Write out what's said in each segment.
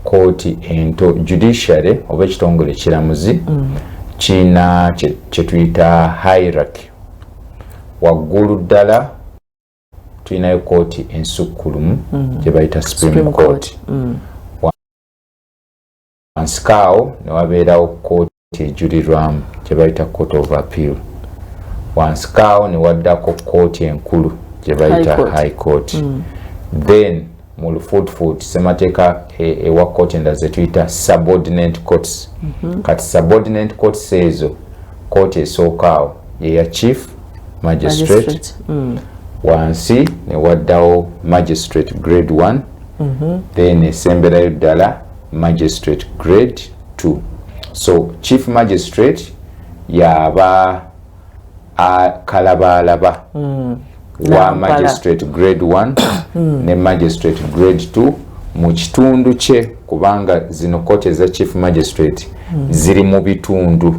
Kooti ento, judiciary oba ekitongole ekiramuzi kiina kyetuyita hierarchy. Waggulu ddala tulinayo kooti ensukkulumu gye bayita Supreme Court. Wansikaawo ne wabeerawo kooti ejulirwamu gye bayita Court of Appeal. Wansikaawo ne waddako kooti enkulu gye bayita High Court. Then mu lufuutufuuti semateeka ewa kooti endala zetuyita subordinate courts. Kati subordinate courts ezo, kooti esooka awo yeya chief magistrate. Wansi ne waddawo magistrate grade 1, then esemberayo ddala magistrate grade 2. So chief magistrate yaba kalabalaba wa magistrate grade 1 ne magistrate grade 2 mu kitundu kye, kubanga zino kooti eza chief magistrate ziri mu bitundu.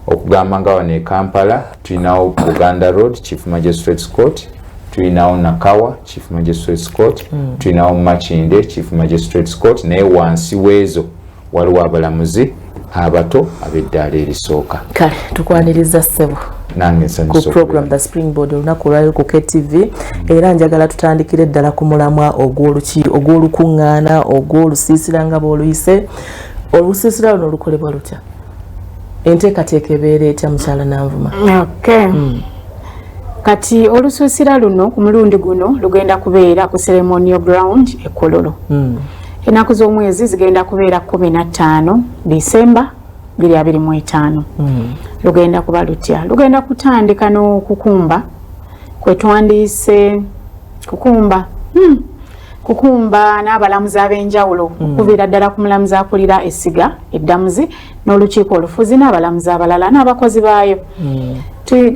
Okugamba nga wano e Kampala tulinawo Buganda Road Chief Magistrates Court, tulinawo Nakawa Chief Magistrates Court, tulinawo Makindye Chief Magistrates Court, naye wansi weezo waliwo abalamuzi abato ab'eddaala erisooka. Kale tukwaniriza, ssebo. Nange. Ku program The Springboard olunaku olwaliro ku KTV. Era njagala tutandikire ddala ku mulamwa ogw'olukuŋŋaana, ogw'olusiisira nga bw'oluyise. Olusiisira luno lukolebwa lutya? Enteekateeka ebeera etya, mukyala Nanvuma? Okay. Kati olusiisira luno ku mulundi guno lugenda kubeera ku ceremonial ground e Kololo. Ennaku z'omwezi zigenda kubeera 15 Disemba 2025. Lugenda kuba lutya? Lugenda kutandika n'okukumba kwetwandiise kukumba, kukumba n'abalamuzi ab'enjawulo, okuviira ddala ku mulamuzi akulira essiga eddamuzi n'olukiiko olufuzi n'abalamuzi abalala n'abakozi baayo.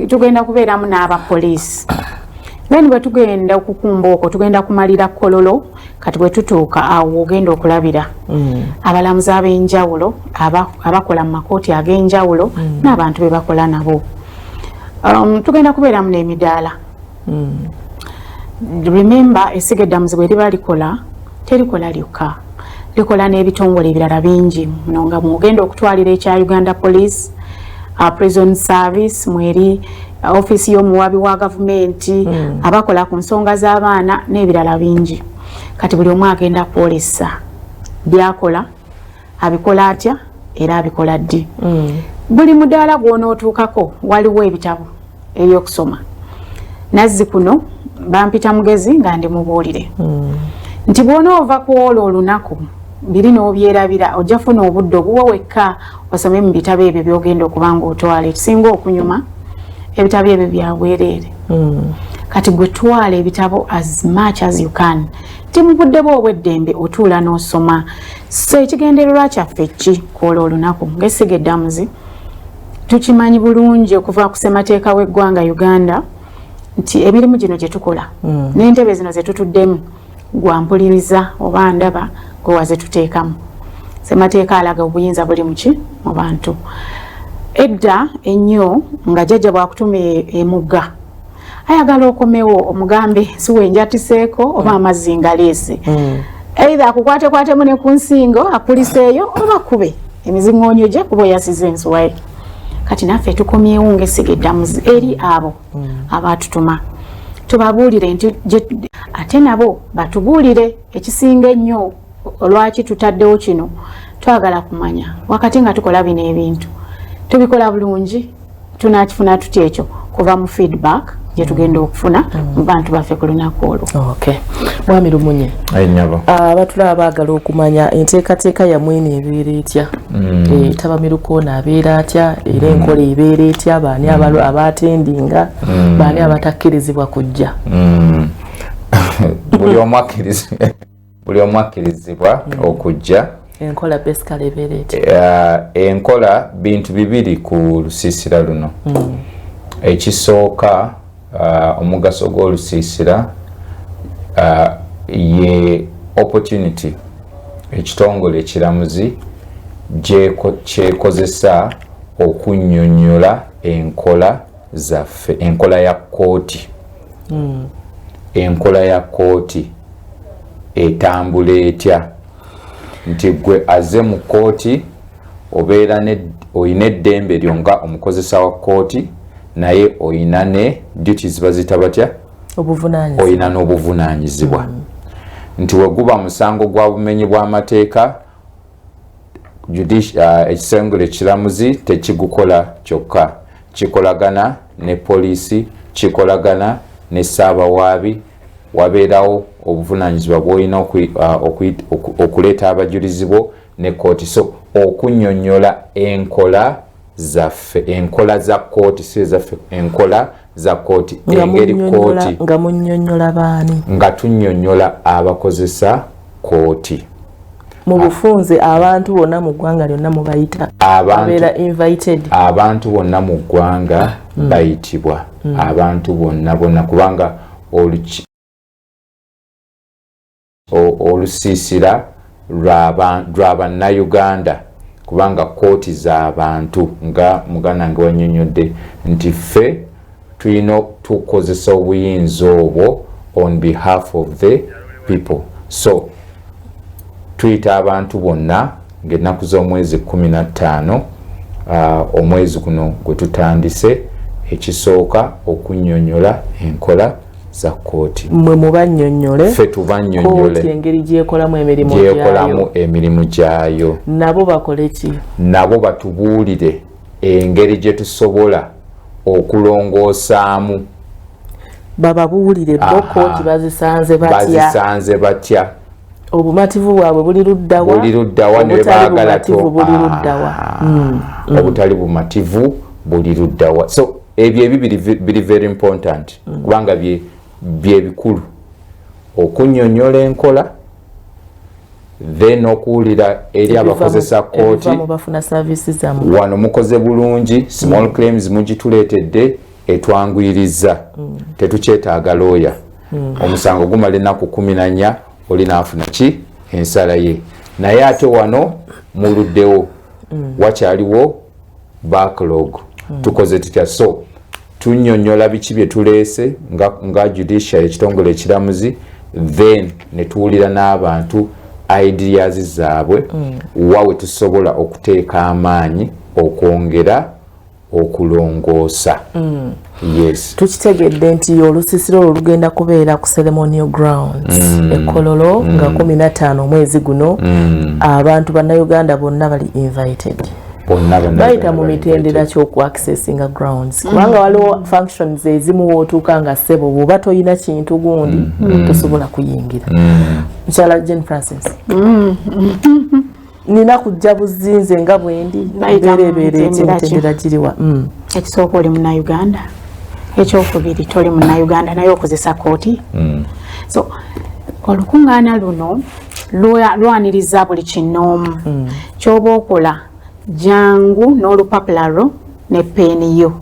Tugenda kubeeramu n'abapoliisi. Then bwe tugenda okukumba okwo, tugenda kumalira Kololo. Kati bwe tutuuka awo, ogenda okulabira abalamuzi ab'enjawulo abakola mu makooti ag'enjawulo n'abantu be bakola nabo. Tugenda kubeeramu n'emidaala. Remember, essiga eddamuzi bwe liba likola, terikola lyokka, likola n'ebitongole ebirala bingi muno, nga mwogenda okutwalira ekya Uganda Police, Prison Service, mweri ofiisi y'omuwabi wa gavumenti, abakola ku nsonga z'abaana n'ebirala bingi. Kati buli omu agenda kwolesa byakola, abikola atya era abikola ddi. Buli mudaala gw'onootuukako waliwo ebitabo ebyokusoma. Nazzi kuno bampita mugezi nga ndi mubuulire nti bw'onoova ku olwo olunaku biri n'obyerabira, ojja funa obudde obuwa wekka osome mu bitabo ebyo by'ogenda okuba nga otwala. Ekisinga okunyuma, ebitabo ebyo byabwereere. Kati gwe twala ebitabo as much as you can, ti mu budde bwo obw'eddembe otuula n'osoma. So ekigendererwa kyaffe ki kwolwo olunaku ng'essiga eddamuzi? Tukimanyi bulungi okuva ku ssemateeka w'eggwanga Uganda nti emirimu gino gye tukola n'entebe zino ze tutuddemu, gwampuliriza oba ndaba gwe wazetuteekamu. Ssemateeka alaga obuyinza buli muki? Mu bantu. Edda ennyo nga jjajja bwakutuma emugga, ayagala okomewo omugambe siwenjatiseeko oba amazzi ngaleese, either akukwatekwatemu ne ku nsingo akuliseeyo oba kube emiziŋoonyo gye kuba oyasiza ensuwaye. Kati naffe tukomyewo ng'essiga eddamuzi eri abo abatutuma, tubabuulire nti ate nabo batubuulire. Ekisinga ennyo olwaki tutaddewo kino, twagala kumanya wakati nga tukola bino ebintu tubikola bulungi, tunakifuna tutya ekyo kuva mu feedback gye tugenda okufuna mu bantu baffe ku lunaku olwo. Okay, Mwami Lumunye. Nyabo. Abatulaba baagala okumanya enteekateeka yammwe eno ebeera etya? Ttabamiruka ono abeera atya era enkola ebeera etya? Baani abatendinga, baani abatakkirizibwa kujja? Buli omu akkirizibwa okujja. Enkola basically ebeera etya? Enkola bintu bibiri ku lusiisira luno. Ekisooka, omugaso gw'olusiisira ye opportunity ekitongole ekiramuzi kyekozesa okunnyonnyola enkola zaffe, enkola ya kooti. Enkola ya kooti etambula etya? Nti gwe aze mu kooti obeera oyina eddembe lyo nga omukozesa wa kooti, naye oyina ne duties, baziyita batya? Oyina n'obuvunaanyizibwa. Nti weguba musango gwa bumenyi bw'amateeka, ekisengere ekiramuzi tekigukola kyokka, kikolagana ne poliisi, kikolagana ne ssaabawaabi. Wabeerawo obuvunaanyizibwa bwolina okuleeta abajulizi bo ne kooti. So okunyonyola enkola zaffe, enkola za kooti, si ezaffe, enkola za kooti, engeri kooti. Nga munyonyola baani? Nga tunyonyola abakozesa kooti. Mu bufunze, abantu bonna mu ggwanga lyonna mubayita, abeera invited? Abantu bonna mu ggwanga bayitibwa, abantu bonna bonna, kubanga olusiisira lwa bannayuganda, kubanga kooti z'abantu. Nga muganda wange wanyonyodde nti ffe tulina tukozesa obuyinza obwo on behalf of the people. So tuyita abantu bonna ng'ennaku z'omwezi 15, omwezi guno gwe tutandise, ekisooka okunyonyola enkola za kooti. Mwe mubannyonnyole? Ffe tubannyonnyole. Engeri gyekolamu emirimu. Gyekolamu emirimu gyayo. Nabo bakole ki? Nabo batubuulire engeri gye tusobola okulongoosaamu. Bababuulire bo kooti bazisanze batya? Bazisanze batya? Obumativu bwabwe buli luddawa? Buli luddawa? Ne baagala buli luddawa? Obutali bumativu buli luddawa? So ebyo ebibiri biri very important, kubanga byebikulu okunyonyola enkola, then okuwulira eri abakozesa kooti. Wano mukoze bulungi, small claims mugituleetedde, etwanguyiriza, tetukyetaaga looya, omusango gumala ennaku 14, oli naafuna ki ensala ye. Naye ate wano muluddewo, wakyaliwo backlog, tukoze tutya? So tunyonyola biki bye tuleese nga judiciary, ekitongole ekiramuzi, then ne tuwulira n'abantu ideas zaabwe, wa we tusobola okuteeka amaanyi okwongera okulongoosa. Yes. Tukitegedde nti olusisiro olwo lugenda kubeera ku Ceremonial Grounds ekololo nga 15 omwezi guno. Abantu bannayuganda bonna bali invited. Bayita mu mitendera ky'oku accessinga grounds, kubanga waliwo functions ezimu wootuuka nga ssebo bw'oba toyina kintu gundi tosobola kuyingira. Mukyala Jane Francis, nina kujja buzinze nga bwendi, mbeera ebeera eti, emitendera giriwa? Ekisooka, oli munnayuganda. Ekyokubiri, toli munnayuganda naye okozesa kooti. So olukuŋŋaana luno lwaniriza buli kinoomu. Kyoba okola, jangu n'olupapula lwo ne peeni yo,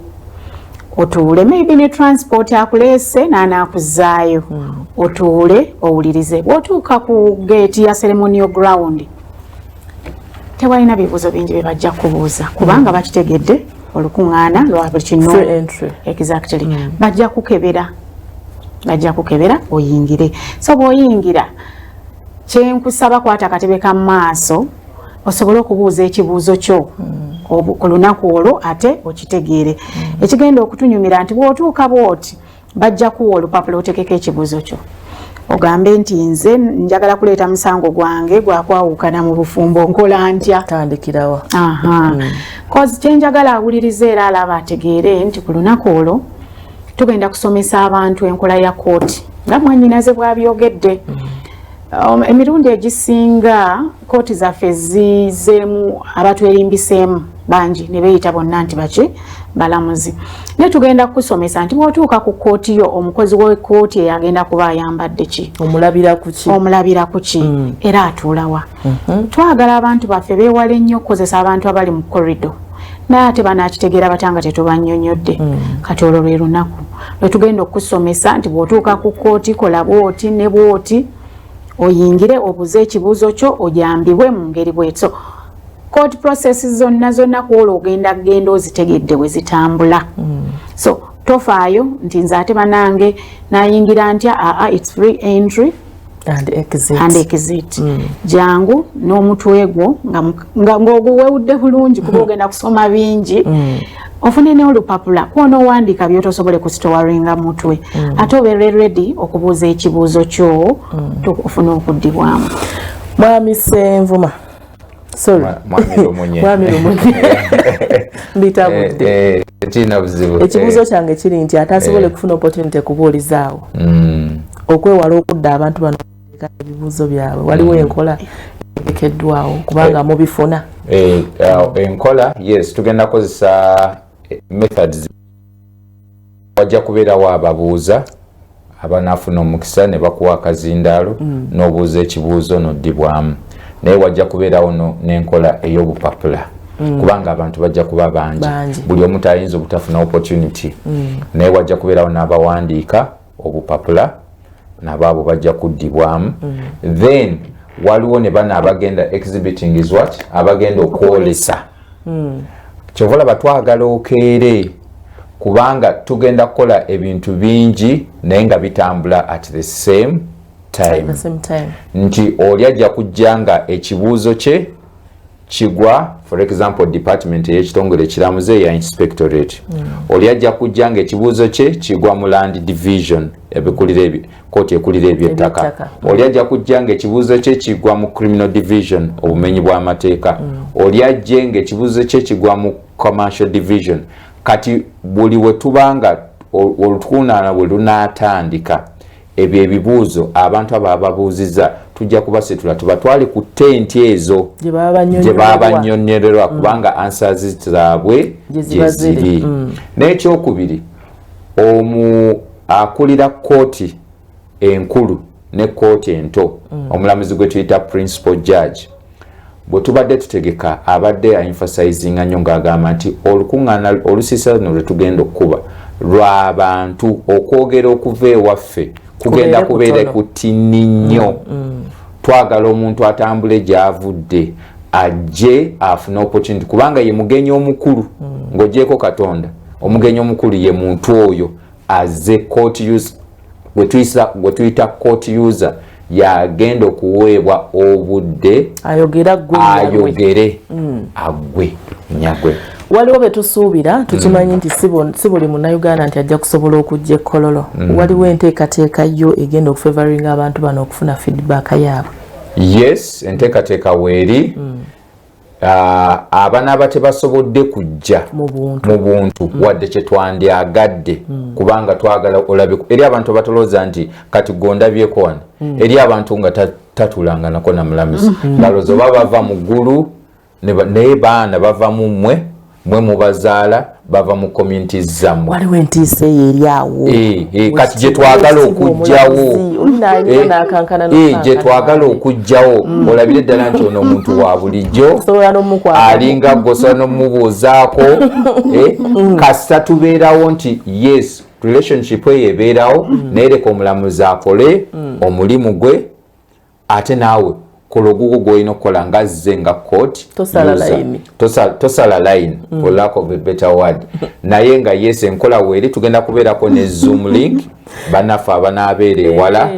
otuule, maybe ne transport akuleese n'anaakuzaayo, otuule owulirize. Bw'otuuka ku geeti ya Ceremonial Ground, tewalina bibuuzo bingi bye bajja kubuuza, kubanga bakitegedde olukuŋŋaana lwa buli kino. Exactly. Bajja kukebera oyingire. So bw'oyingira, kyenkusaba, kwata akatebe ka maaso osobole okubuuza ekibuuzo kyo ku lunaku olwo, ate okitegeere. Ekigenda okutunyumira nti bw'otuuka bw'oti, bajja kuwa olupapula otekeko ekibuuzo kyo, ogambe nti nze njagala kuleeta musango gwange gwakwawukana mu bufumbo, nkola ntya? Tandikirawa? Cause kyenjagala awuliriza era alaba ategeere nti ku lunaku olwo tugenda kusomesa abantu enkola ya kooti, nga mwannyinaze bw'abyogedde. Emirundi egisinga kooti zaffe zizeemu abatwerimbiseemu bangi ne beeyita bonna nti baki balamuzi, naye tugenda kukusomesa nti bw'otuuka ku kooti yo, omukozi w'ekooti eyo agenda kuba ayambadde ki? Omulabira ku ki? Omulabira ku ki? Era atuulawa? Twagala abantu baffe beewale nnyo okukozesa abantu abali mu corridor, naye ate banakitegeera batya nga tetubannyonnyodde? Kati olwo lwe lunaku lwe tugenda okukusomesa nti bw'otuuka ku kooti, kola bw'oti ne bw'oti, oyingire, obuze ekibuuzo kyo, ojambibwe mu ngeri bweti. So court process zonna zonna kwolwo ogenda genda ozitegedde bwe zitambula. So tofaayo nti nze ate banange nayingira ntya. Aa, it's free entry. And exit. And exit. Jangu n'omutwe gwo ng'oguwewudde bulungi, kuba ogenda kusoma bingi. Ofune n'olupapula kw'onoowandiika by'otosobole kustoringa mutwe, ate obeere ready okubuuza ekibuuzo kyo, ofune okuddibwamu. Mwami Senvuma, sorry. Mwami Lumunye. Mwami Lumunye, mbitabudde. Kirina buzibu. Ekibuuzo kyange kiri nti atasobole kufuna opportunity kubuulizaawo, okwewala okudda abantu bano ebibuuzo byabwe, waliwo enkola etegekeddwawo kubanga mubifuna? Enkola, yes, tugenda kukozesa methods. Wajja kubeerawo ababuuza abanaafuna omukisa ne bakuwa akazindaalo n'obuuza ekibuuzo n'oddibwamu, naye wajja kubeerawo n'enkola ey'obupapula, kubanga abantu bajja kuba bangi. Bangi. Buli omuntu ayinza obutafuna opportunity, naye wajja kubeerawo n'abawandiika obupapula, nabaabo bajja kuddibwamu. Then waliwo ne bano abagenda, exhibiting is what, abagenda okwolesa. Kyova olaba twagala okeere, kubanga tugenda kukola ebintu bingi naye nga bitambula at the same time. At the same time. Nti oli ajja kujja nga ekibuuzo kye kigwa, for example, department ey'ekitongole ekiramuzi eya inspectorate. Oli ajja kujja nga ekibuuzo kye kigwa mu land division, ebikulira kooti ekulira ebyettaka. Ebyettaka. Oli ajja kujja nga ekibuuzo kye kigwa mu criminal division, obumenyi bw'amateeka. Oli ajje nga ekibuuzo kye kigwa mu commercial division. Kati buli we tubanga olukuŋŋaana bwe lunaatandika, ebyo ebibuuzo abantu abo ababuuziza tujja kubasitula tubatwale ku tenti ezo gye baba gye baba bannyonnyolerwa. Bannyonnyolerwa, kubanga answers zaabwe gye gye ziba ziri. ziri. N'ekyokubiri, omu akulira kooti enkulu ne kooti ento, omulamuzi gwe tuyita principal judge, bwe tubadde tutegeka abadde aemphasizinga nnyo ng'agamba nti olukuŋŋaana olusiisa luno lwe tugenda okukuba lw'abantu okwogera okuva ewaffe kugenda kubeere kubeere kutono. Kutini nnyo. Twagala omuntu atambule gy'avudde ajje afune opportunity, kubanga ye mugenyi omukulu. Ng'ogyeko Katonda, omugenyi omukulu ye muntu oyo azze. Court use gwe tuyita court user yagenda okuweebwa obudde ayogera ggwe nyagwe. Ayogere agwe nyagwe. Waliwo be tusuubira, tukimanyi nti si buli munnayuganda nti ajja kusobola okujja ekololo. Waliwo enteekateeka yo egenda okufavoringa abantu bano okufuna feedback yaabwe? Yes, enteekateeka weeri. Abanaaba tebasobodde kujja mu buntu, mu buntu, wadde kyetwandyagadde, kubanga twagala olabe eri abantu abatolooza nti kati gondabyeko wano, eri abantu nga tatulanganako na mulamuzi, ngalooza oba bava mu ggulu, naye baana bava mu mmwe, mwe mubazaala, bava mu communities zammwe. Waliwo entiisa eyo eri awo. Eh, kati gye twagala okuggyawo. Nakankana. Gye twagala okuggyawo, olabire ddala nti ono omuntu wa bulijjo, osobola n'omukwata. Alinga gwosobola n'omubuuzaako. Kasita tubeerawo nti yes, relationship eyo ebeerawo, naye leka omulamuzi akole omulimu gwe, ate naawe kola ogugwo gwolina okukola nga zze nga court Tosala user. line. Tosala line, for lack of a better word. Naye nga yes, enkola weeri, tugenda kubeerako ne Zoom link, bannaffe abanaabeera ewala.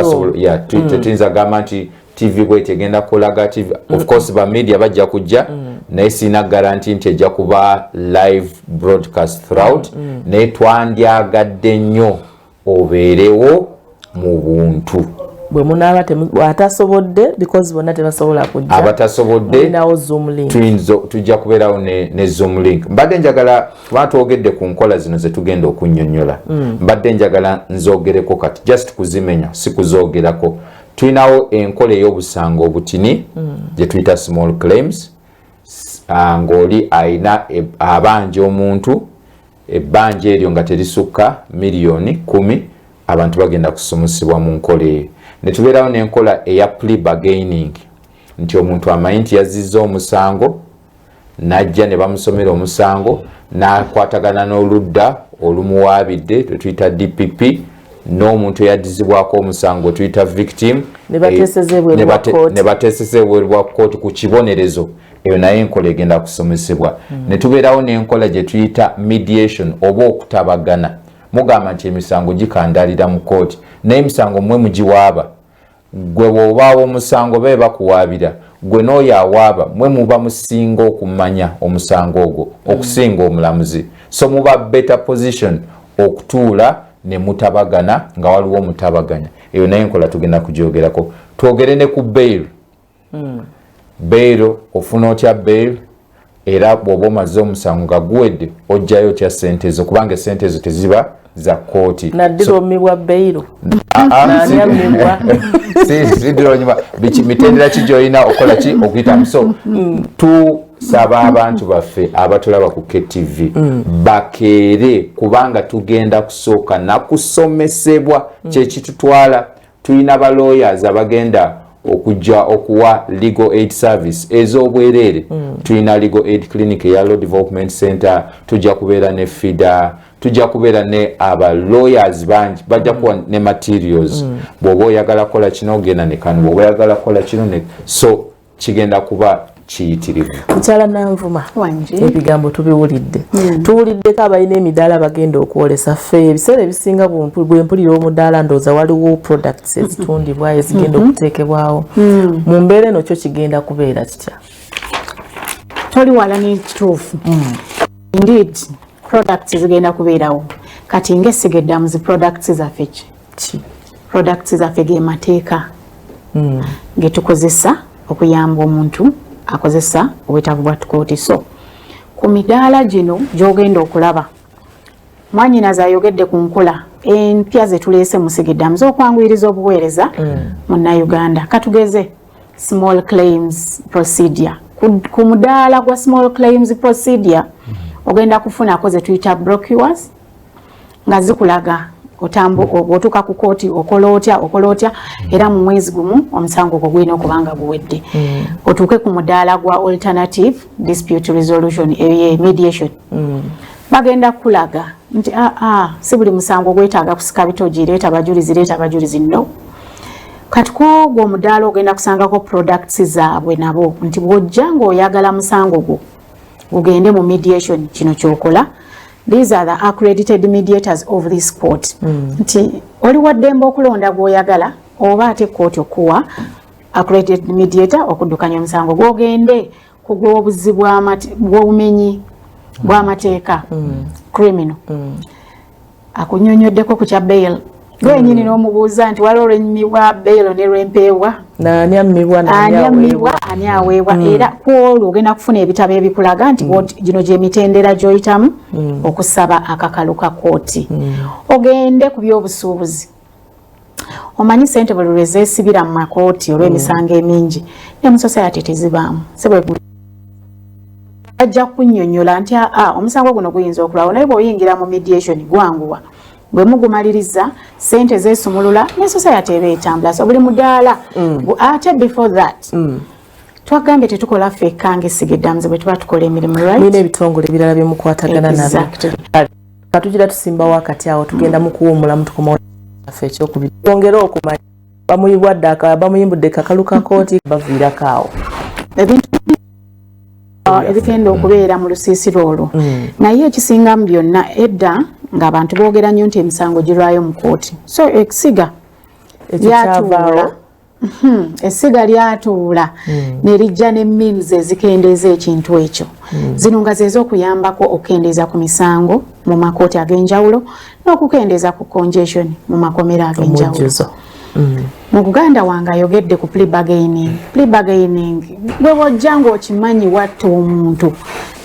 Zoom. Tetuyinza gamba nti TV bweti egenda kulaga TV. Of course ba media bajja kujja, naye sirina guarantee nti ejja kuba live broadcast throughout. Naye twandyagadde nnyo obeerewo mu buntu. Bwe munaaba atasobodde, because bonna tebasobola kujja, abatasobodde, mulinawo Zoom link. Tujja kubeerawo ne Zoom link. Mbadde njagala, kuba twogedde ku nkola zino zetugenda okunnyonnyola, mbadde njagala nzogereko kati, just kuzimenya, si kuzoogerako. Tulinawo enkola ey'obusango obutini gye tuyita small claims. Ng'oli ayina abanja omuntu ebbanja eryo nga terisukka miliyoni 10, abantu bagenda kusumusibwa mu nkola eyo. Ne tubeerawo n'enkola eya plea bargaining, nti omuntu amanyi nti yazizza omusango, najja ne bamusomera omusango, n'akwatagana n'oludda olumuwaabidde lwe tuyita DPP n'omuntu eyaddizibwako omusango tuyita victim. Ne bateeseza ebweru wa kkooti. Ne bateeseza ebweru bwa kkooti ku kibonerezo. Eyo naye enkola egenda kusomesebwa. Ne tubeerawo n'enkola gye tuyita mediation oba okutabagana. Mugamba nti emisango gikandalira mu kooti, naye emisango mmwe mugiwaaba. Gwe bw'obaawa omusango, be bakuwaabira, gwe n'oyo awaaba, mwe muba musinga okumanya omusango ogwo okusinga omulamuzi. So muba better position okutuula ne mutabagana nga waliwo omutabaganya. Eyo naye enkola tugenda kugyogerako. Twogere ne ku bail. Bail ofuna otya bail? Era bw'oba omaze omusango nga guwedde, ojjayo otya sente ezo? Kubanga esente ezo teziba za kooti. Nadiromibwa bail? Ah, ah, sidironyuma. Mitendera ki gyolina okukola ki okuyitamu? So tusaba abantu baffe abatulaba ku KTV bakeere, kubanga tugenda kusooka nakusomesebwa kyekitutwala. Tulina ba lawyers abagenda okujja okuwa legal aid service ez'obwereere. Tulina legal aid clinic eya Law Development Center, tujja kubeera ne FIDA, tujja kubeera ne aba lawyers bangi bajja kuwa ne materials. Bw'oba oyagala kukola kino, genda ne kano, bw'oba oyagala kukola kino ne so kigenda kuba kiyitirivu. Mukyala Nanvuma, ebigambo tubiwulidde. Tuwuliddeko abalina emidaala bagenda okwolesa. Ffe ebiseera ebisinga bwe mpulira omudaala, ndowooza waliwo products ezitundibwa ezigenda okuteekebwawo. Mu mbeera eno kyo kigenda kubeera kitya? Toli wala n'ekituufu. Indeed, products zigenda kubeerawo. Kati nga essiga eddamuzi, products zaffe ki? Products zaffe ge mateeka getukozesa okuyamba omuntu akozesa obwetaavu bwa tukooti. So ku midaala gino gy'ogenda okulaba, mwanyinaze ayogedde ku nkola empya zetuleese mu ssiga eddamuzi okwanguyiriza obuweereza munnayuganda. Katugeze small claims procedure. Ku mudaala gwa small claims procedure ogenda kufunako ze tuyita brochures nga zikulaga otuuka ku kooti okola otya, okola otya, era mu mwezi gumu omusango gwo gulina okuba nga guwedde. Otuuke ku mudaala gwa alternative dispute resolution, eyo mediation. Bagenda kukulaga nti aa ah, ah, si buli musango gwetaaga kusika bitogi, leeta abajulizi, leeta abajulizi. No, kati kwogwo omudaala ogenda kusangako products zaabwe nabo, nti bw'ojja ng'oyagala musango gwo gugende mu mediation, kino kyokola. These are the accredited mediators of this court. Nti oli waddembe okulonda gw'oyagala, oba ate kooti okuwa accredited mediator okuddukanya omusango gwogende ku gw'obuzi bw'obumenyi bw'amateeka, criminal. Akunyonyoddeko ku kya bail gwenyini n'omubuuza nti waliwo olwenyumibwa bail ne lwempeebwa. Ani ammibwa? Ani ammibwa, ani aweebwa? Era kwolwo ogenda kufuna ebitabo ebikulaga nti gino gyemitendera gy'oyitamu okusaba akakalu ka kooti. Ogende ku byobusuubuzi. Omanyi sente buli lwe zeesibira mu makooti olw'emisango emingi, ne mu society tezibaamu. Ajja kunnyonnyola nti aa, omusango guno guyinza okulwawo, naye bw'oyingira mu mediation gwanguwa, bwe mugumaliriza sente zeesumulula ne society eba etambula. So buli mudaala ate before that twagambye tetukola ffekka ng'essiga eddamuzi bwe tuba tukola emirimu. Mulina ebitongole ebirala byemukwatagana nabyo. Katugira tusimbawo akati awo, tugenda mu kuwummulamu, tukomawo affe ekyokubiri, twongere okumanya bamuyibwa dda, bamuyimbudde kakalu ka kooti, baviirako awo. Ebintu ebigenda okubeera mu lusiisiro olwo, naye ekisingamu byonna, edda ng'abantu boogera nnyo nti emisango girwayo mu kooti. So essiga lyatuula, essiga lyatuula ne lijja ne means ezikendeeza ekintu ekyo. Zino nga zez'okuyambako okukendeeza ku misango mu makooti ag'enjawulo n'okukendeeza ku congestion mu makomera ag'enjawulo. Mu Buganda wange ayogedde ku plea bargaining. Plea bargaining, gwe bwojja ng'okimanyi watta omuntu,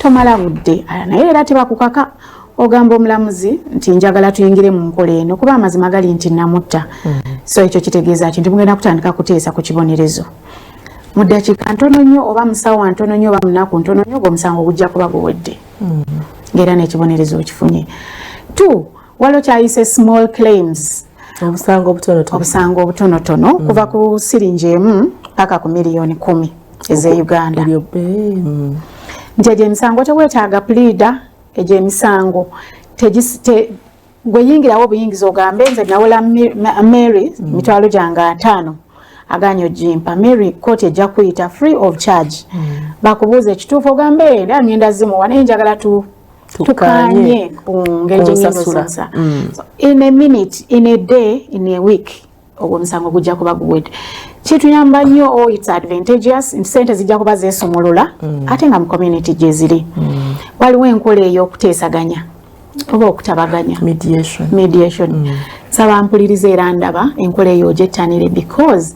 tomala budde, naye era tebakukaka. Ogamba omulamuzi nti njagala tuyingire mu nkola eno, kuba amazima gali nti namutta. So ekyo kitegeeza ki? Nti mugenda kutandika kuteesa ku kibonerezo mu ddakiika ntono nnyo, oba musawa ntono nnyo, oba munaku ntono nnyo, ogwo omusango gujja kuba guwedde ng'era n'ekibonerezo okifunye. Two, waliwo kyayise small claims. Obusango obutonotono. Obusango obutonotono kuva ku siringi 1 paka ku miliyoni 10 ez'e Uganda. Nti egyo emisango teweetaaga pleader. Egyo emisango gwe yingirawo obuyingiza, ogambe nze nawola Mary mitwalo gyange 50, aganye ogimpa. Mary, kooti ejja kuyita free of charge, bakubuuza ekituufu, ogambe era ngenda zimuwa, naye njagala tu tukanye ku ngeri gye ngenda Kunsasula. osonsa. So, in a minute, in a day, in a week, Ogwo omusango gujja kuba guwedde. Kituyamba nnyo. Oh, it's advantageous nti sente zijja kuba zeesumulula, ate nga mu community gye ziri. Waliwo enkola ey'okuteesaganya oba okutabaganya. Mediation. Mediation. Nsaba mpuliriza era ndaba enkola eyo ogyettanire, because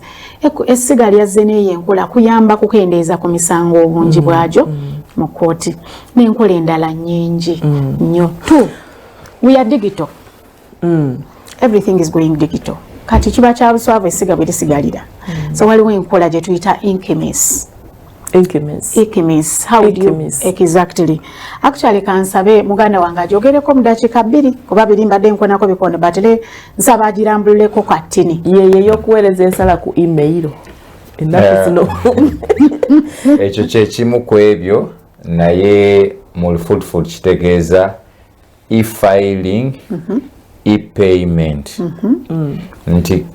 essiga lyazze n'eyo enkola kuyamba kukendeeza ku misango obungi bwagyo mu kkooti, n'enkola endala nnyingi nnyo. Two, we are digital. Everything is going digital. Kati kiba kya buswavu essiga bwe lisigalira. So waliwo enkola gye tuyita ECCMIS. ECCMIS. ECCMIS. How do you ECCMIS. Exactly. Actually, kansabe muganda wange ajogereko mu dakiika 2, kuba biri mbadde nkonako bikono, but le nsaba agirambululeko katini. Yeyo ey'okuweereza ensala ku email ennaku zino? Ekyo kyekimu ku ebyo, naye mu lufutufutu kitegeeza e-filing, e-payment, nti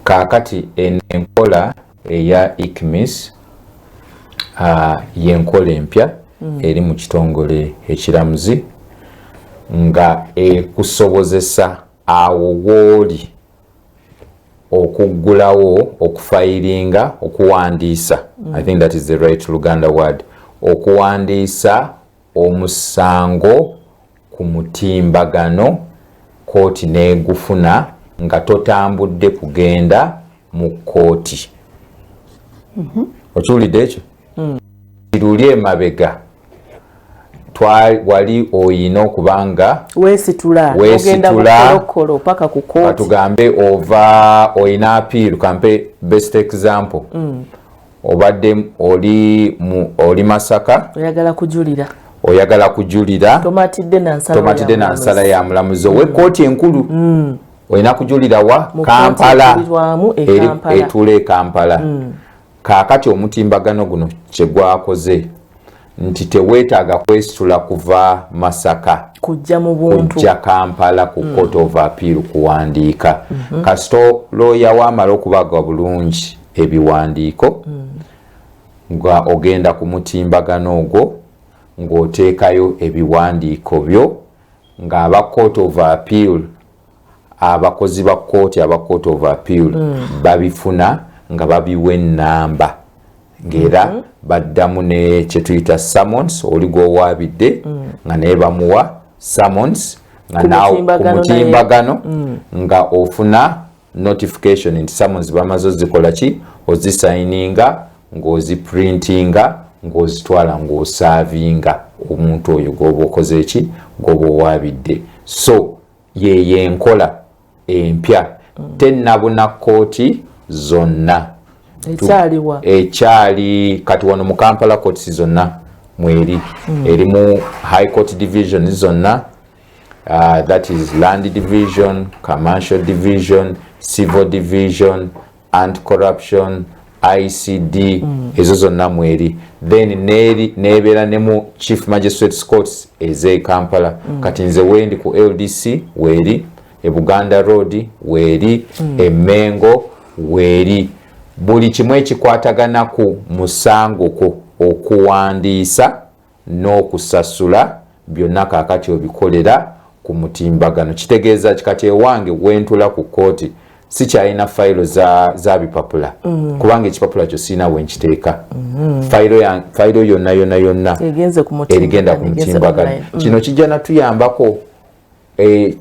kaakati eno enkola eya ECCMIS yenkola empya eri mu kitongole ekiramuzi, nga ekusobozesa awo wooli okuggulawo, okufayiringa, okuwandiisa, I think that is the right Luganda word, okuwandiisa omusango ku mutimbagano, kooti n'egufuna nga totambudde kugenda mu kooti. Okiwulidde ekyo? Kiruli emabega wali oyina okuba nga weesitula, ogenda Weesitula. bukolokolo paka ku kooti. Katugambe ova oyina appeal, kampe best example, obadde oli Masaka. Oyagala kujulira. Oyagala kujulira. Tomatidde nansala. Tomatidde na nsala ya mulamuzi ow'ekkooti enkulu. Olina kujulira wa? Mu kooti Kampala. ejulirwamu e Kampala. Etuula e Kampala. Kaakati omutimbagano guno kyegwakoze nti teweetaaga kwesitula kuva Masaka kujja mu buntu kujja Kampala ku Court of Appeal kuwandiika. Kasito looya waamala okubaga bulungi ebiwandiiko, nga ogenda ku mutimbagano ogwo ng'oteekayo ebiwandiiko byo, ng'aba Court of Appeal, abakozi ba kooti aba Court of Appeal babifuna nga babiwa ennamba, ng'era baddamu ne kyetuyita summons, oli gw'owaabidde nga naye bamuwa summons, nga Ku naawe ku mutimbagano naye. mutimbagano nga ofuna notification nti summons bamaze ozikola ki, ozisayininga, ng'oziprintinga, ng'ozitwala, ng'osaavinga omuntu oyo gw'oba okoze ki, gw'oba owaabidde. So yeyo enkola empya, tennabuna kooti zonna. Ekyaliwa? Ekyali kati wano mu Kampala courts zonna mweri. Erimu High Court division zonna, that is Land Division, Commercial Division, Civil Division, Anti Corruption, ICD, ezo zonna mweri. Then nebeera ne mu Chief Magistrates Courts ez'e Kampala. Kati nze wendi ku LDC weeri, e Buganda Road weeri, e Mengo weeri. Buli kimu ekikwatagana ku musango kwo, okuwandiisa n'okusasula, byonna kaakati obikolera ku mutimbagano. Kitegeeza ki? Kati ewange wentula ku kooti sikyalina fayiro za bipapula, kubanga ekipapula kyo siina wenkiteeka. Fayiro yonna yonna yonna egenze ku mutimbagano, erigenda ku egenze mutimbagano. online. Kino kijja natuyambako.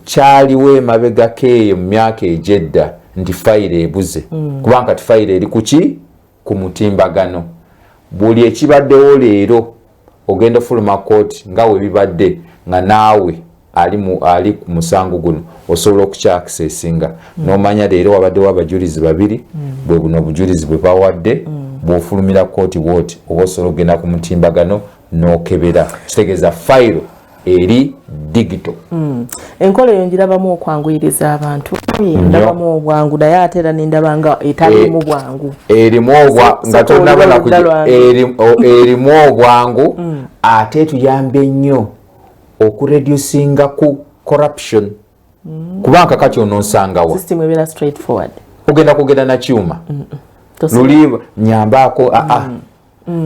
Kyaliwo emabegako eyo mu myaka egyedda nti fayiro ebuze, kubanga kati fayiro eri kuki? Ku mutimbagano. Buli ekibaddewo leero ogenda ofuluma kooti nga we bibadde, nga naawe ali ku musango guno osobola okukyakisesinga n'omanya leero wabaddewo abajulizi babiri, bwe buno obujulizi bwe bawadde. Bw'ofulumira kooti bwoti oba osobola okugenda ku mutimbagano n'okebera. Kitegeeza fayiro eri digital. Enkola eyo ngirabamu okwanguyiriza abantu, ndabamu obwangu, naye ate era nendaba nga etaliimu bwangu. Erimu obwa nga Soko tonnaba olina na oludda lwange. Erimu obwangu, ate tuyambe nnyo okureducinga ku corruption, kubanga kati ononsangawa? System ebeera straight forward. Ogenda kugenda nakyuma luli nyambaako aa.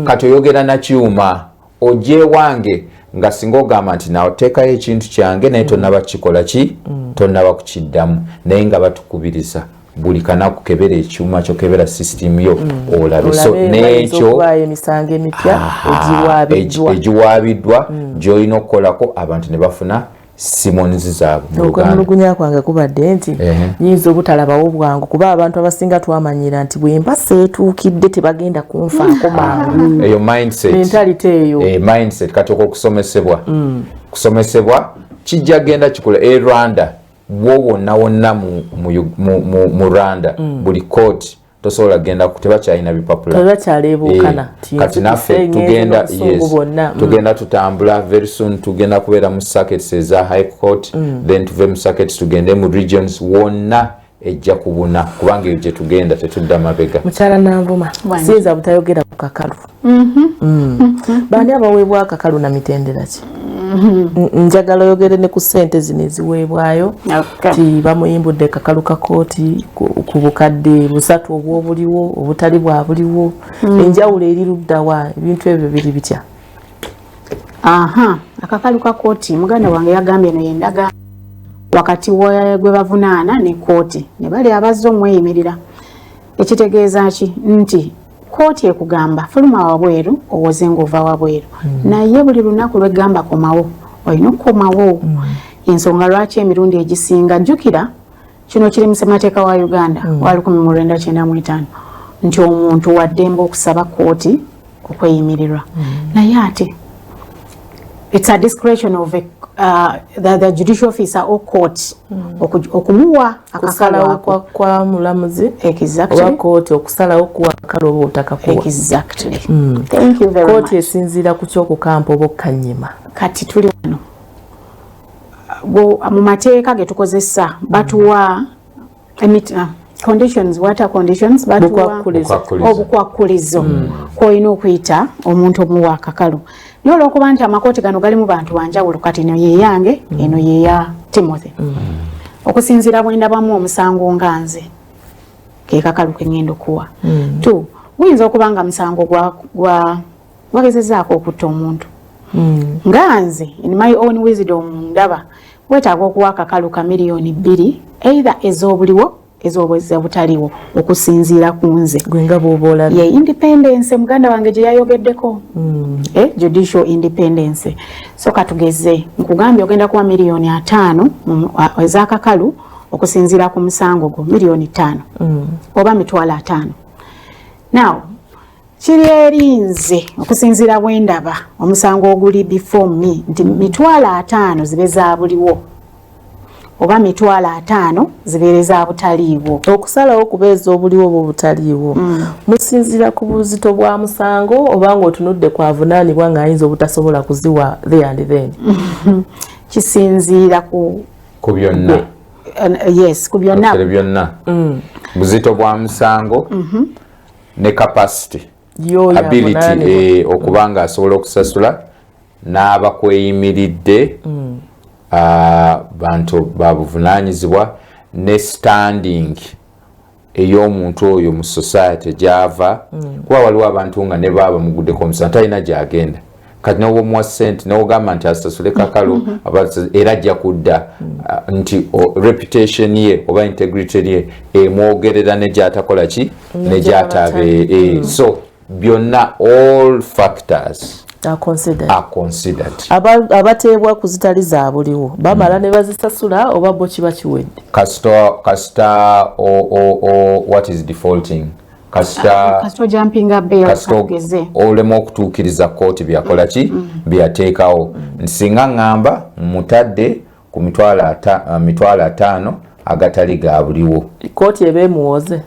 Kati oyogera nakyuma, ojja ewange nga singa ogamba nti nateekayo ekintu kyange, naye tonnaba kukikola ki, tonnaba kukiddamu, naye nga batukubiriza Buli kanaku kebera ekyuma kyo, kebera system yo, olabe. So olabe n'ekyo okubaayo emisango emipya egiwaabiddwa. Egiwaabiddwa gy'olina okukolako, abantu ne bafuna summons zaabwe mu Luganda. Okwemulugunya kwange kubadde nti nyinza obutalabawo bwangu, kuba abantu abasinga twamanyira nti bwemba seetuukidde tebagenda kunfaako mangu. Eyo mindset. Mentality eyo. Mindset. Kati okwo kusomesebwa kijja genda kikola. E Rwanda wo wonna wonna mu Rwanda, buli court tosobola genda, tebakyalina bipapula. Tebakyaleebuukana. Eh, kati naffe tugenda, yes, bonna. Tugenda tutambula. Very soon tugenda kubeera mu circuits eza High Court, then tuve mu circuits tugende mu regions wonna. Ejja kubuna, kubanga eyo gye tugenda, tetudda mabega. Mukyala Nanvuma, Bwana. siyinza butayogera ku kakalu. Baani abaweebwa akakalu na mitendera ki? Njagala oyogere ne ku ssente zino eziweebwayo. Ti bamuyimbudde kakalu ka kooti ku 300,000 obw'obuliwo, obutali bwa buliwo, enjawulo eri luddawa? Ebintu ebyo biri bitya? Aha, akakalu ka kooti, muganda wange yagambye, eno yendaga wakati gwe bavunaana ne kooti ne bali abazze omweyimirira. Ekitegeeza ki? Nti kooti ekugamba fuluma wabweru, owoze ng'ova wabweru, naye buli lunaku lwegamba komawo, olina okukomawo. Ensonga lwaki emirundi egisinga, jjukira kino kiri mu ssemateeka wa Uganda wa 1995, nti omuntu waddembe okusaba kooti okweyimirirwa, naye ate it's a discretion of the judicial officer or court okumuwa akakalu Kusalawo ako. kwa mulamuzi oba kooti okusalawo kuwa akakalu oba obutakakuwa? Exactly. Thank you very much. Kooti esinziira ku kyokukampa oba okukanyima? Kati tuli wano. Mu mateeka ge tukozesa batuwa conditions. What are conditions? Batuwa Bukwakkulizo. Bukwakkulizo. Obukwakkulizo kwolina okuyita omuntu omuwa akakalu. Naye olwokuba nti amakooti gano galimu bantu banjawulo, kati eno yeyange, eno yeya Timothy, okusinziira bwe ndabamu omusango nga nze, ke kakalu ke ngenda okuwa. Two, guyinza okuba nga musango gwa wagezezzaako okutta omuntu, nga nze in my own wisdom ndaba wetaaga okuwa akakalu ka 2 miliyoni, either ez'obuliwo, ez'obutaliwo, okusinziira ku nze. Gwe nga bw'oba olabye. Ye independence muganda wange gye yayogeddeko, judicial independence. So katugeze nkugambye ogenda kuwa 50 miliyoni ez'akakalu okusinziira ku musango gwo, 5 miliyoni oba 50,000. Now kiri eri nze okusinziira bwe ndaba omusango oguli before me, nti 50,000 zibe za buliwo oba 50,000 zibeere za butaliiwo. Okusalawo okubeeza obuliwo oba obutaliiwo musinziira ku buzito bwa musango, oba ng'otunudde kwavunaanibwa ng'ayinza obutasobola kuziwa there and then? Kisinziira ku Ku byonna. Yes, ku byonna. Actually byonna, buzito bwa musango ne capacity, Y'oyo ability, avunaanibwa. Okuba nga asobola okusasula n'abakweyimiridde, bantu babuvunanyizibwa, ne standing ey'omuntu oyo mu society gyava, kuba waliwo abantu nga ne baaba muguddeko omusango talina gyagenda. Kati noba omuwa sente nogamba nti asasule kakalu, era ajja kudda, nti reputation ye oba integrity ye emwogerera ne gyatakola ki ne gyatabe. So byonna, all factors are considered. Are considered. Abateebwa ku zitali za buliwo bamala ne bazisasula, oba bo kiba kiwedde? Kasita o, what is defaulting, kasita Kasita ojumpinga bail. Kasita Katugeze olema okutuukiriza kooti byakola ki, byateekawo. Singa ŋŋamba mutadde ku 50,000 agatali ga buliwo, kooti eba emuwoze?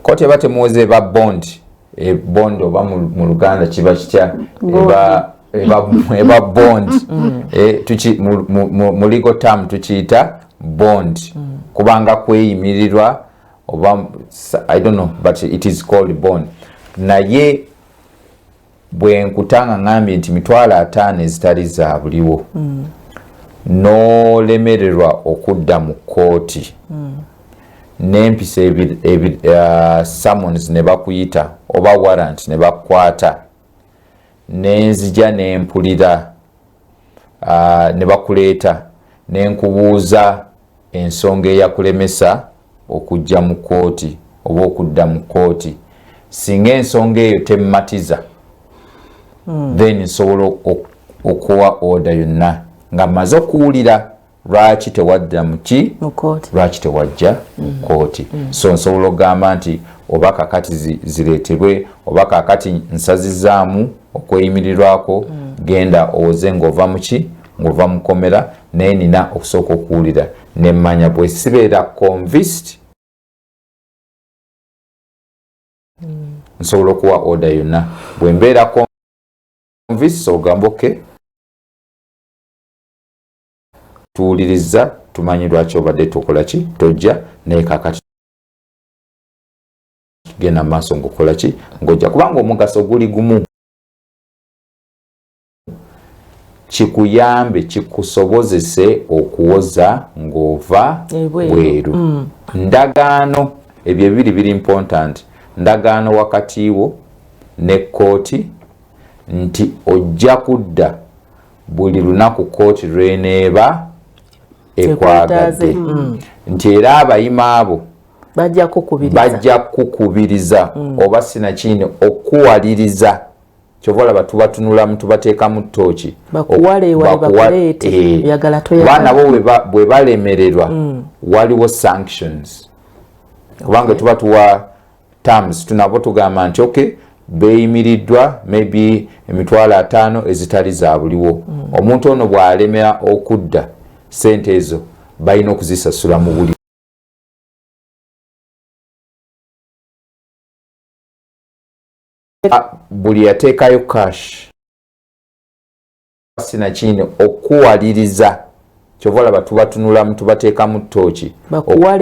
Kooti eba temuwoze, eba bond. Bond oba mu Luganda kiba kitya? Eba bond. Mu legal term tukiyita bond, kubanga kweyimirirwa oba I don't know, but it is called bond. Naye bwe nkutanga ngambye nti 50,000 ezitali za buliwo, n'olemererwa okudda mu kkooti, n'empisa summons ne bakuyita oba warrant ne bakukwata, nenzija nempulira, ne bakuleeta, nenkubuuza ensonga eyakulemesa Okujja mu kooti oba okudda mu kooti, singa ensonga eyo temmatiza, then nsobola okuwa order yonna nga mmaze okuwulira lwaki tewadda muki, lwaki tewajja mu kooti. So nsobola okugamba nti oba kakati zireetebwe, oba kakati nsazizaamu okweyimirirwako, genda owoze ng'ova muki, ng'ova mukomera. Naye nina okusooka okuwulira nemmanya. Bwe sibeera convinced, nsobola okuwa order yonna. Bwe mbeera convinced, ogamba okay, tuwuliriza, tumanyi lwaki obadde tukola ki, tojja, naye kakati genda maaso ngaokola ki, ng'ojja, kubanga omugaso guli gumu: kikuyambe, kikusobozese okuwoza ng'ova bweru. Ndagaano ebyo ebibiri biri important. Ndagaano wakati wo ne kooti nti ojja kudda buli lunaku kooti lweneeba ekwagadde, nti era abayima abo bajja kukubiriza oba sinakini okuwaliriza. Kyova olaba tubatunulamu, tubateekamu ttooki kuba nabo bwe balemererwa waliwo sanctions, kubanga tuba tuwa terms, tunabo tugamba nti okay, beeyimiriddwa maybe 50,000 ezitali za buliwo. Omuntu ono bw'alemera okudda, sente ezo balina okuzisasula mu buli. Buli yateekayo cash, sinakini okuwaliriza. Kyova olaba tubatunulamu, tubateekamu ttooki kuba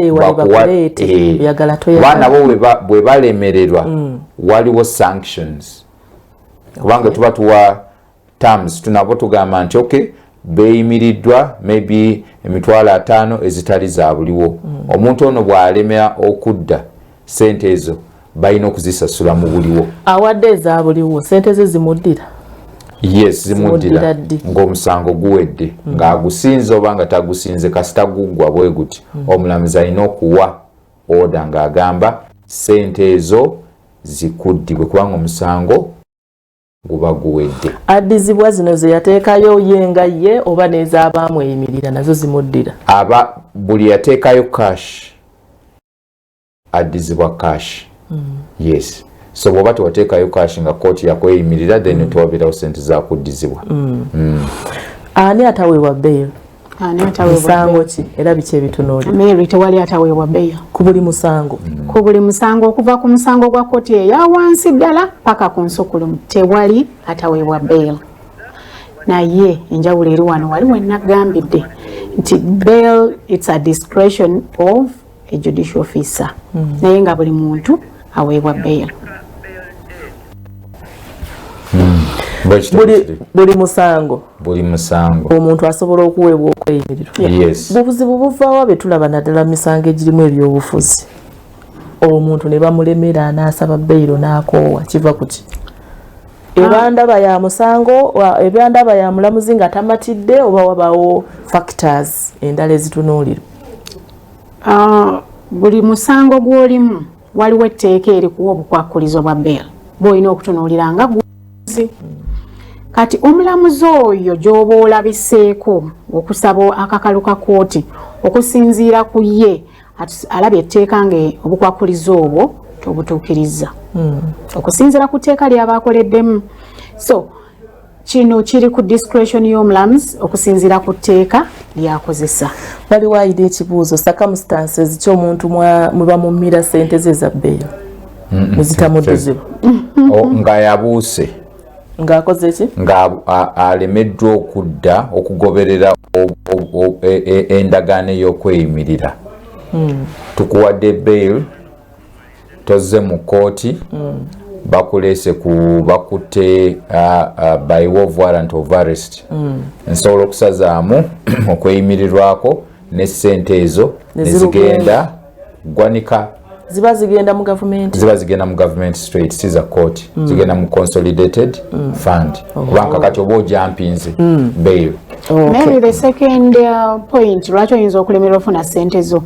nabo bwe balemererwa waliwo sanctions, kubanga tuba tuwa terms, tunabo tugamba nti okay, beeyimiriddwa maybe 50,000 ezitali za buliwo. Omuntu ono bw'alemera okudda, sente ezo balina okuzisasula mu buliwo. Awadde eza buliwo, sente ze zimuddira? Yes, zimuddira ng'omusango guwedde, ng'agusinze oba nga tagusinze. Kasita guggwa bwe guti, omulamuzi alina okuwa order ng'agamba sente ezo zikuddibwe, kubanga omusango guba guwedde. Addizibwa zino ze yateekayo ye nga ye, oba n'ez'abaamweyimirira nazo zimuddira? Aba buli yateekayo cash addizibwa cash. Yes, so bw'oba tewateekayo cash nga kooti yakweyimirira, then tewabeerawo sente zakuddizibwa. Ani ataweebwa bail? Ani ataweebwa? Musango ki era biki ebitunuulira? Mary, tewali ataweebwa bail. Ku buli musango? Ku buli musango, okuva ku musango gwa kooti eya wansi ddala paka ku nsukulumu, tewali ataweebwa bail. Naye enjawulo eri wano, wali wenagambidde nti bail, it's a discretion of a judicial officer, naye nga buli muntu aweebwa bail. Bwe kityo. Buli, buli musango? Buli musango. Omuntu asobola okuweebwa okweyimirirwa? Yes. Bubuzibu buvaawa bye tulaba naddala mu misango egirimu ebyobufuzi, omuntu ne bamulemera n'asaba bail n'akoowa? Kiva ku ki? Ebandaba ya musango, ebandaba ya mulamuzi nga tamatidde, oba wabaawo factors endala ezitunuulirwa? Ah, buli musango gw'olimu waliwo etteeka erikuwa obukwakkulizo bwa bail bw'olina okutunuulira nga guzi. Kati omulamuzi oyo gy'oba olabiseeko okusaba akakalu ka kooti, okusinziira ku ye alabye etteeka nga obukwakkulizo obwo tobutuukirizza okusinziira ku tteeka ly'aba akoleddemu. So kino kiri ku discretion y'omulamuzi okusinziira ku tteeka lyakozesa. Waliwo ayina ekibuuzo: circumstances ki omuntu mwe bamummira sente ze za bail nezitamuddizibwa? Nga yabuuse. Ng'akoze ki? Nga alemeddwa okudda okugoberera endagaano ey'okweyimirira. Tukuwadde bail, tozze mu kooti, bakuleese ku bakutte by way of warrant of arrest, nsobola okusazaamu okweyimirirwako ne sente ezo nezigenda gwanika. Ziba zigenda mu gavumenti? Ziba zigenda mu government straight, si za court. Zigenda mu consolidated fund, kubanga kati oba ojampinze bail. Maybe the second point lwaki oyinza okulemerera ofuna sente zo,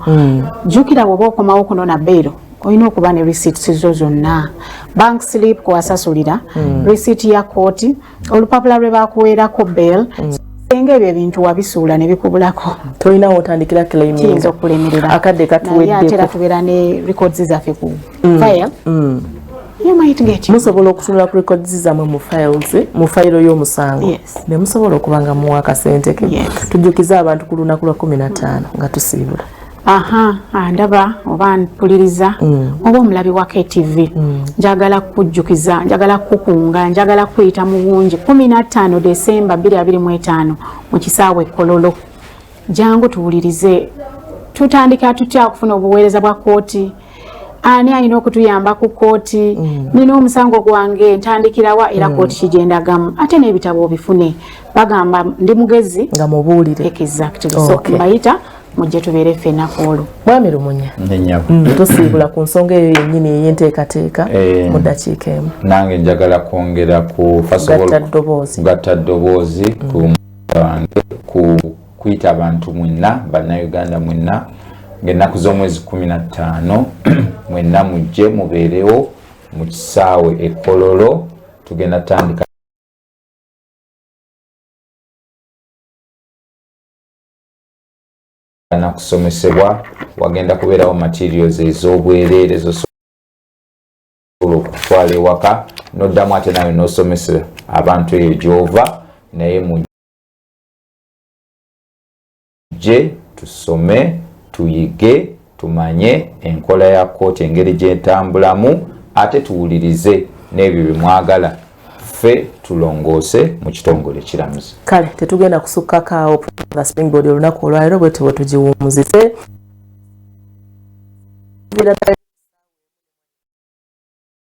jjukira bw'oba okomawo kunona bail, olina okuba ne receipts zo zonna, bank slip kwewasasulira, receipt ya kooti, olupapula lwe bakuweerako bail. Senga ebyo ebintu wabisuula ne bikubulako, tolina wotandikira claiming. Kiyinza okulemerera. Akadde Naye ate era katuweddeko. Tubeera ne records zaffe ku file, you might get. Musobola okutunula ku records zammwe mu files, mu fayiro y'omusango, ne musobola okuba nga muwa akasente ke. Tujjukize abantu ku lunaku lwa 15 nga tusiibula. Aha, ndaba oba mpuliriza oba omulabi wa KTV, njagala kukujjukiza, njagala kukunga, njagala kuyita mu bungi 15 Desemba 2025 mu kisaawe Kololo. Jangu tuwulirize tutandika tutya okufuna obuweereza bwa kooti, ani alina okutuyamba ku kooti, nina omusango gwange ntandikirawa, era kooti kigendagamu, ate n'ebitabo obifune. Bagamba ndi mugezi nga mubuulire. Exactly. So mbayita mujje tubeere ffenna ku olwo. Mwami Lumunya, Nenyabo. Tusiibula ku nsonga eyo yennyini ey'enteekateeka mu ddakiika emu. Nange njagala kwongera ku, first of all, Gatta ddoboozi. Gatta ddoboozi ku wange ku kuyita abantu mwenna, Bannayuganda mwenna, ng'ennaku z'omwezi 15 mwenna mujje mubeerewo mu kisaawe Ekololo. Tugenda tandika na kusomesebwa, wagenda kubeerawo materials ez'obwereere zosobola okutwala ewaka noddamu ate nawe n'osomesa abantu eyo gy'ova. Naye mujje tusome, tuyige, tumanye enkola ya kooti engeri gyetambulamu, ate tuwulirize n'ebyo bye mwagala ffe tulongoose mu kitongole ekiramuzi. Kale tetugenda kusukkakaawo the Springboard olunaku olwaleero bwe tuba tugiwumuzise.